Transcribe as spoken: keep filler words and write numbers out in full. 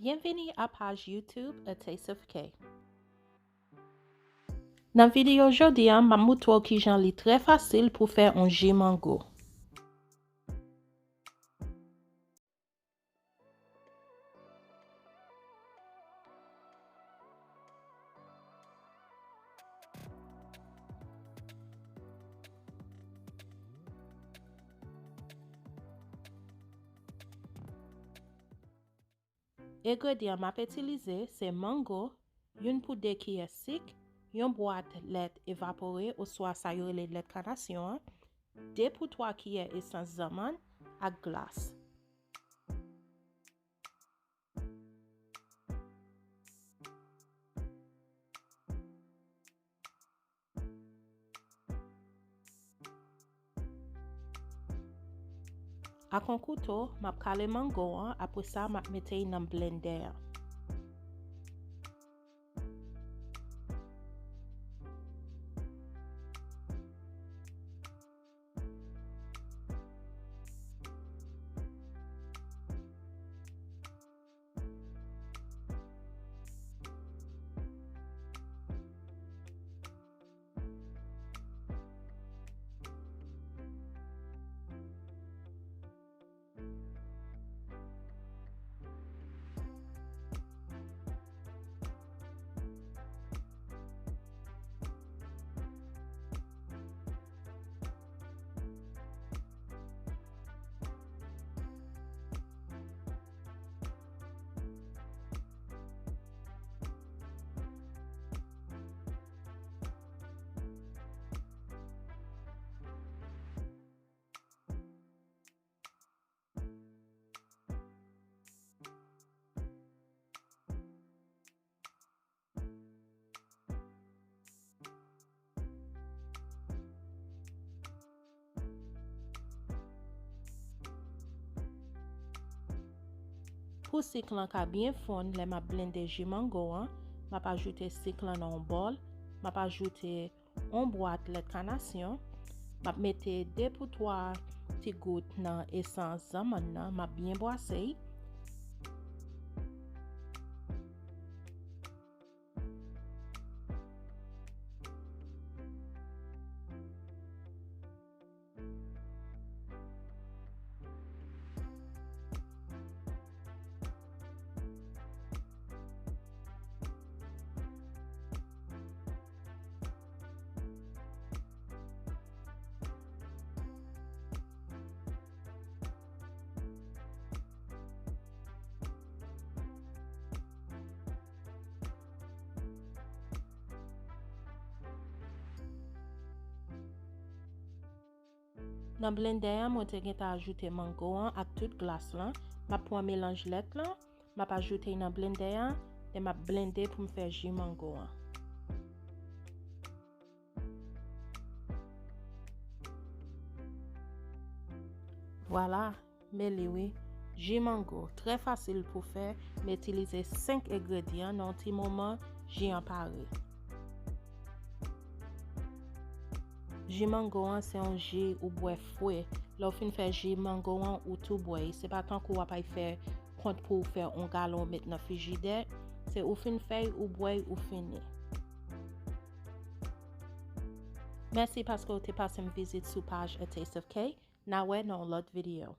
Byenvini a paj YouTube A Taste of K. Nan videyo jodi a, m ap moutre w kijan li trè fasil pou fè yon ji mango. Engredyan m ap itilize se mango, youn pou de kiyè sik, yon bwat lèt evapore oswa sa yo rele lèt kanasyon an, de pou twa kiyè esans zanmann ak glas. Ak yon kouto, m ap kale mango an, apre sa, m ap mete l nan blendè an. Pou sik lan ka byen fonn lè m ap blende ji mango an, m ap ajoute sik lan nan yon bòl, m ap ajoute yon bwat lèt kanasyon. M ap mete de pou twa ti gout nan esans zanmann nan. M ap byen bwase l. Nan blendè a, mwen te gentan ajoute mango an ak tout glas lan. M ap pran melanj lèt lan, m ap ajoute l nan blendè a, e m ap blende pou m fè ji mango an. Vwala, men li wi. Ji mango, trè fasil pou fè, m itilize senk engredyan, nan yon ti moman, ji an pare. Ji mango an se yon ji ou bwè fre. Lè w fin fè ji mango an, ou tou bwè l. Se pa tankou w ap al fè kont pou w fè yon galon ou met nan frijidè. Se ou fin fè l, ou bwè l, ou fini. Mèsi paske w te pase m vizit sou paj A Taste of K. N a wè nan yon lòt videyo.